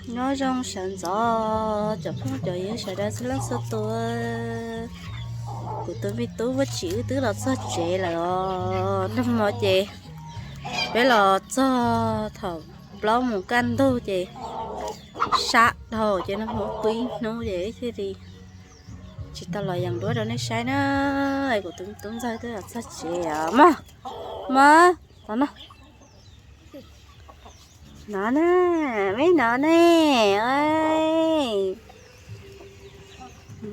Nyob zoo sawv ntxov cov phooj cov ywg sawv daws txhua leej txhua tus. Kuv tus me tub Vaj Tsim wb twb los txog tsev lawm os. Nag hmo ces peb los txog thaum plaub mus kaj ntug ces sab dhau ces nag hmo pw ib hnub ces thiaj li tsis tau los yees duab rau nej saib na. Kuv tus me tub ntxawg twb los txog tsev os mog. Mog, tos no. No na, me no ne,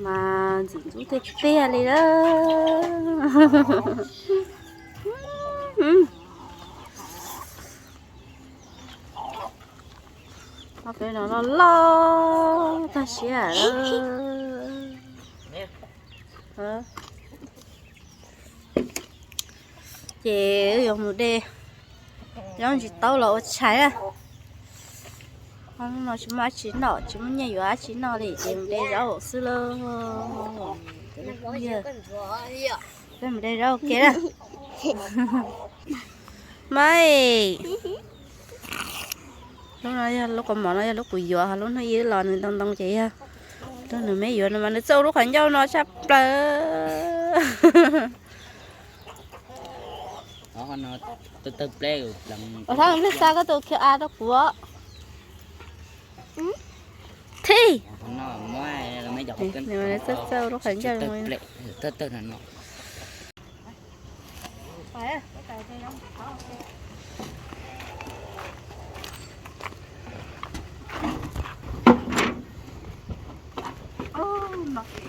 mas ntxim ntxub tiag tiag li lawm. Ob peb no loj loj tag siab lawm. Ces wb yuav mus de zaub ntsis taub los ua tshais na. Hnub no tsis muaj dab tsi noj, tsis muaj nyiaj yuav dab tsi noj li ces mus de zaub xwb lauj. Peb mus de zaub ua ke na. Mai, lub no yog lub kaus mom no yog lub kuv yuav, ho lub hnub ib los nws ntoo ntoo ces yog lub nws me yuav no mas nws txawj ua lub qhov ncauj no tshaj plaws. Tawg pleb, ua thaum pliag xa koj tus Q R rau kuv. Thij. Nws txawj txawj ua lub qhov ncauj no.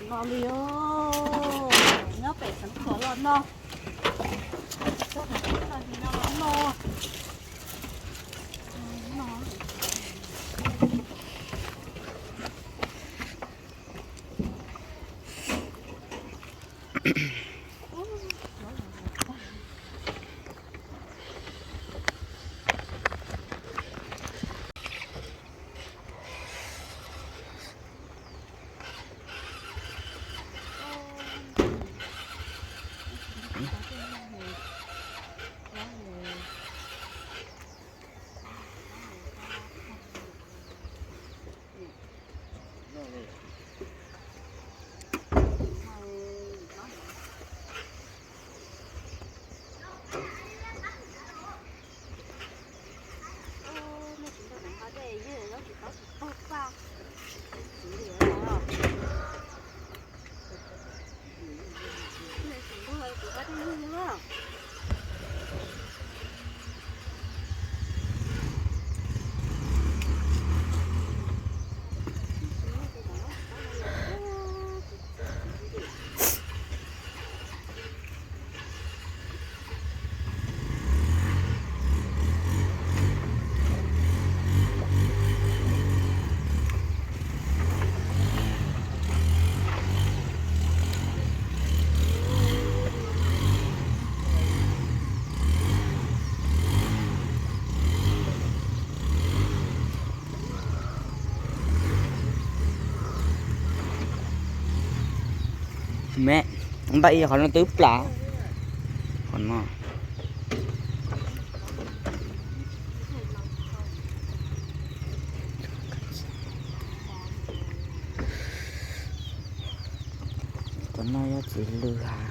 No li os, nyob pem xeev Khuam los no. Me, npaj ib qhov no twb plam. Qhov no. Qhov no yog txiv lws has.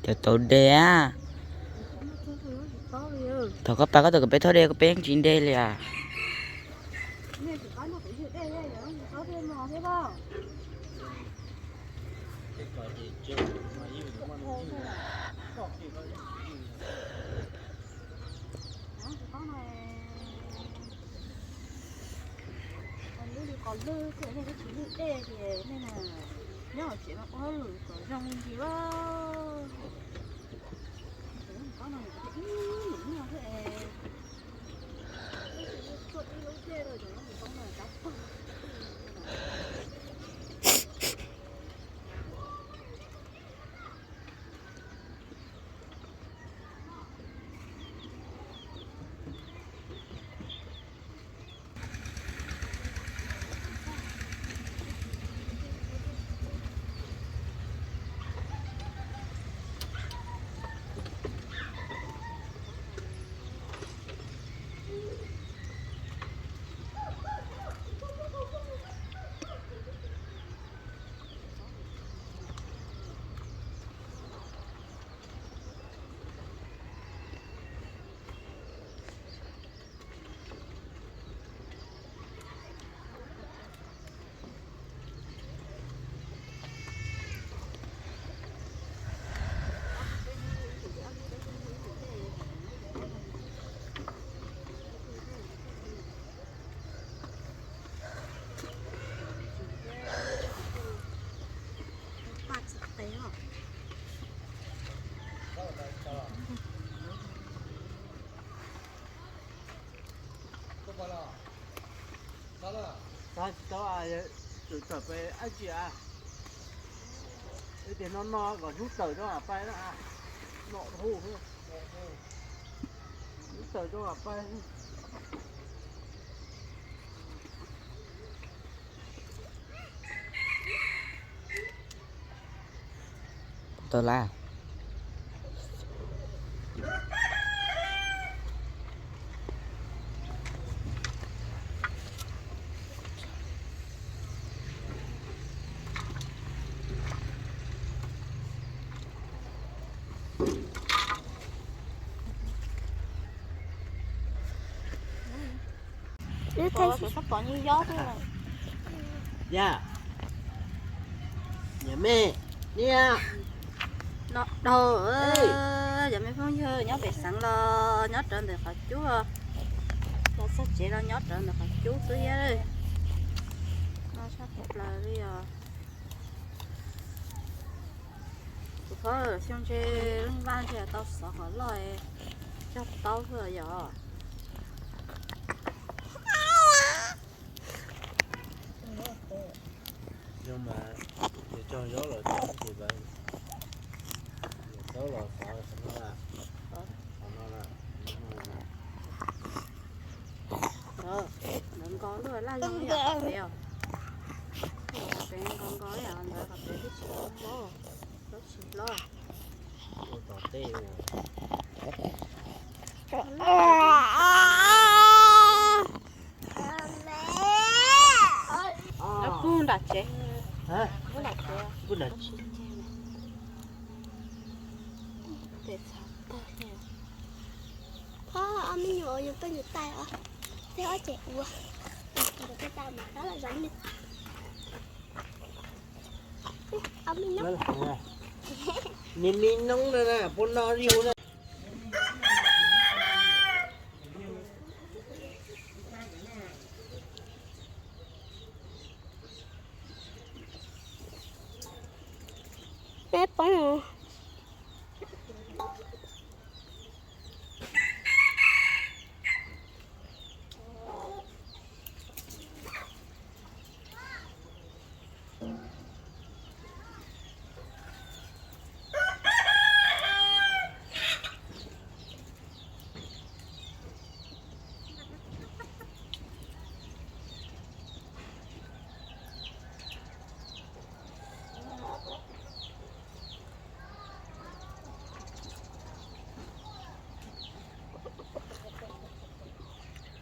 Cov tau de a. Thaum koj pab koj tus kom peb thauj de, koj peb yeej tsis de li as. Lub li qos lwj thiab nej twb tsis lwj dej ces nej na, nyob hauv tsev mas ua lus kom zoo li ntsis. Ib lub no thiab es, ib lub Tsis tau, tawm pem ab tsi a. Ib tias no no kom hnub tawm rau am pais na. Nom hu, hnub tawm rau am pais. Tau lawm. Yog, niam me, niam. No dhau, cov me phooj ywg nyob pem xeev los nyob rawv ntawm qhov cub, los txog tsev los nyob rawv ntawm qhov cub xwb thiab. No sab plaws li os. Kuv phob xyoo ntshe leej vaj ntshe tau xov qhov loj cog taub xwb yom. Yog mas, yog cog yob los cog ces taub los xov no, qhov no. Nkos nkos luaj laj zoo li qhov pem os. Qhov pem nkos nkos li os, ntawd qhov pem twb tsis hlob, twb tsis hlob. Nyob kub nram tsev, kub nram tsev. Tes txhav tag li. Thov ob me nyuam yus tuaj yus tais os, tej ob ces ua, ua tej tais mas tab laj zov li. Ob me noob. Niag me noob no na, puas no li na. Peb poob.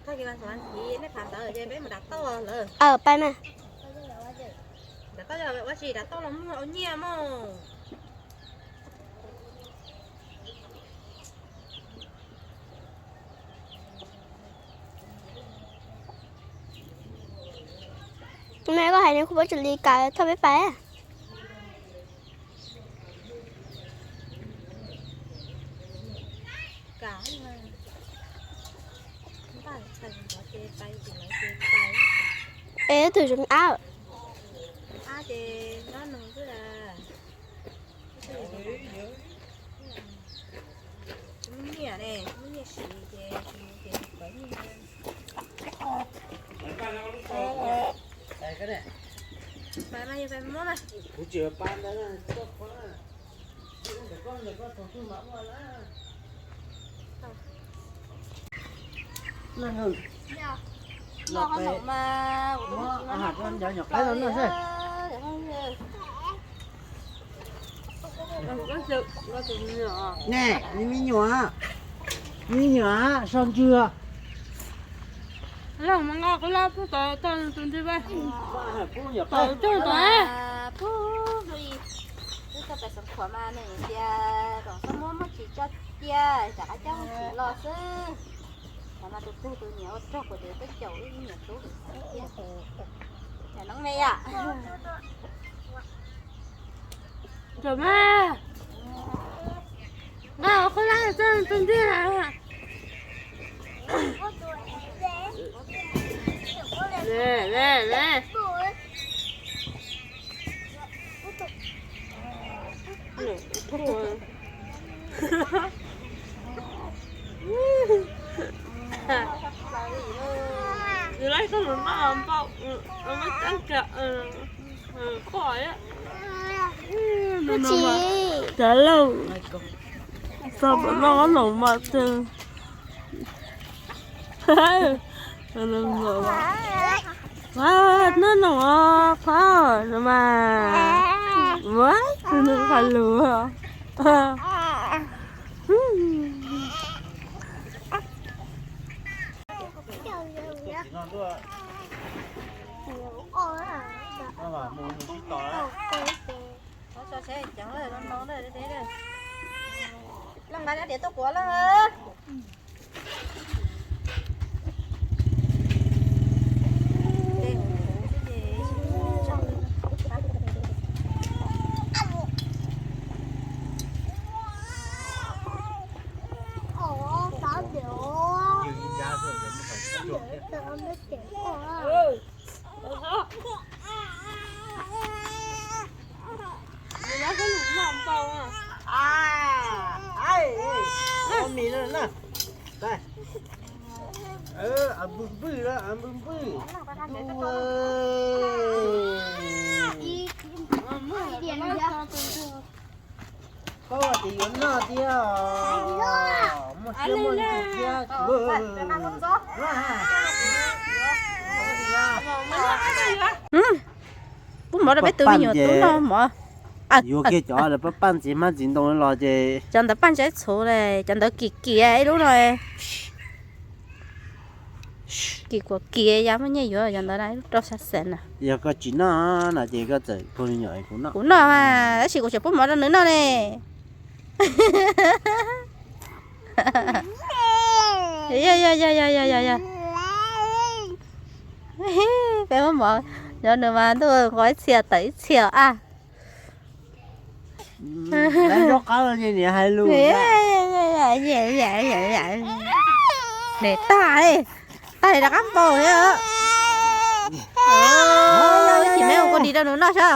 Tag kis mas xav nrhiav nej phav ntawd ces peb mus nram toj lawm. Pais mas. Nram toj yog ua tsis nram toj los muag ua nyiaj mog. Tus me koj hais nws kuj puab tsis li kav thauj peb pais. Es tus zoo ab. Nyiam ne, nyiam siv ces, ces pawv nyiam. Pais mas, yog pais muab mas. Kuv tsis pab ntawd, koj qhov na. Ntawm koj, ntawm koj thaum twg mam ua na. Los pem, muab a has rau cov nyuam qaib no noj xwb. Ne, me nyuam, me nyuam so ntswg. Los mas nqa kuv lab pub tau tau tus ntswg pub tau tau. Pub, pub, pub tau pem Xeev Khuam mas nws tias kom txhob muab muab tsis tso cia, rov qab coj tsis los xwb. Qhov mas tus pug tus niam ua rog kuv ces peb caum ib niam tub xwb thiab. Yam no me yom. Nrog mas, nqa qhov lab tso tus ntswg. Le, le, le. Yus laib koj lus noj npaum, muab tseeb kawg, pom, cas lauj, txog pom noj los mas twg. Noj noo qhov no mas, ua, nws qhov lus. Leej nqa rab diav tuaj kuv leej. Npwj npwj na, npwj npwj. Koj ces yuav noj thiab os, muaj siab muaj ntsws thiab. Pub mov rau peb tus me nyuam tub noj mov. Yuav kiag cov pab paj ntxiv hmab ntxiv ntoo los ces cov ntawd paj ntsaib txhuv li, cov ntawd kim kim ib lub no. Kim kuam kim yam muaj nyiaj yuav cov ntawd na, ib lub rau xya xees na. Yog koj tsis noj no ces koj txawm pub me nyuam kuv noj. Kuv noj mas, tab sis kuv tseem pub mov rau nws noj ne. Yog, yog, yog, yog. Peb muab mov rau nws mas ntuj nqo ib txhia tawm ib txhia a. Niam tag, tag li rov qab npaum thiab. Ib chim me ua kua dis rau nws noj saib.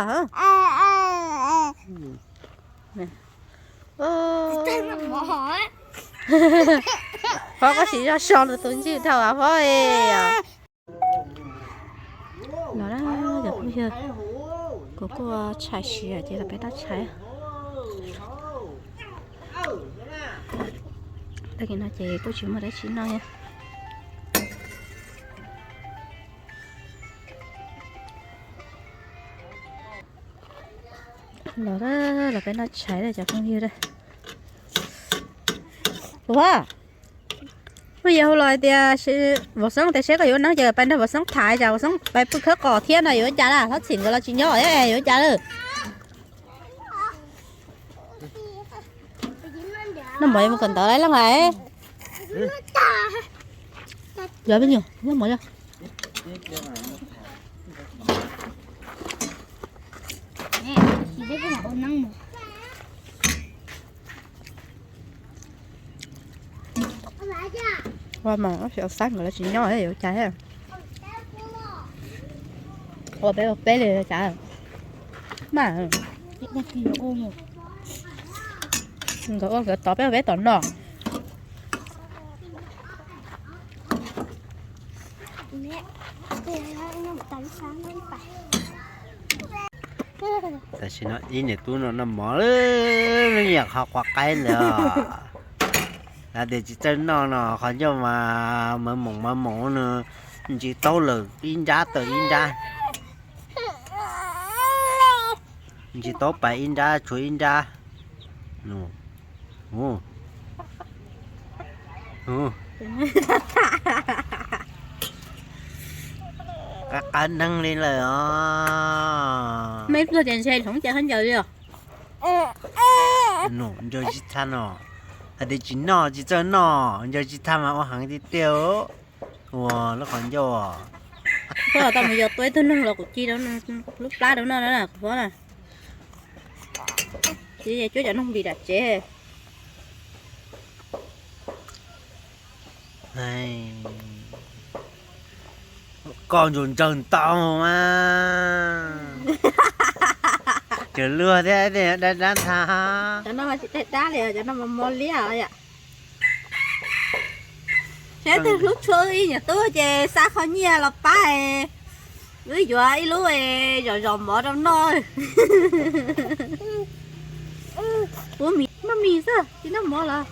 Phob, koj sim zog so nws tus ntswg dhau av phob. Los na cov phooj ywg, kuv kuj tshais siav ces los peb noj tshais. Tag kis no ces kuj tsis muaj dab tsi noj thiab. Los, los peb noj tshais cov phooj ywg. Ua, kuj yog hu los hais tias Vauv Xeeb tias seb koj yuav neeb ces pais nrog Vauv Xeeb tham, cas Vauv Xeeb pais pw khawb qos thiab no, yuav ua cas na, txhob txhim nkawd los tsis nyob, yuav ua cas lawm. Noj mov yuav mus kawm ntawv lawm leej lawm. Yog peb nyuam noj mov yog. Ua mas xyov xab nkawd los tsis nyob yuav ua cas thiab. Ua peb ua peb li cas. Mas nkawd ua nkawd tod, peb ua peb tom no. Tam sim no ib niam tub no noj mov lawm, yeej yam qhov quav qaib ntawd. Lav tias tsis txawj noj no, qhov ncauj mas maj moos maj moos no, ntsis taub lawm ib nrab tawm ib nrab, ntsis taub pais ib nrab tshuav ib nrab. Qab qab neeg li lawm os. Meb pluag ces ntshe hloov ces khaub ncaws li os. Ncaws tsis txha no, hais tias tsis noj tsis txawj noj, ncaws tsis txha mas ua heev tiag tiag. Ua lub qhov ncauj. Koj tau mus yos tua ib tug noog los kuv ci lub plab rau noj na kuv fob na. Tsis cuab cov noog npis dam tsev. Koj ntsug ntsawg ntau mas. Cov luag thiab dab dab ntag. Cov no mas tsis dab dab li, cov no mas mos liab os yom. Saib twg hlub tshua wb ib niam tub ces xa qhov nyiaj los pab wb yuav ib lub zom zom mov rau noj. Puab mis noj mis xwb tsis noj mov los.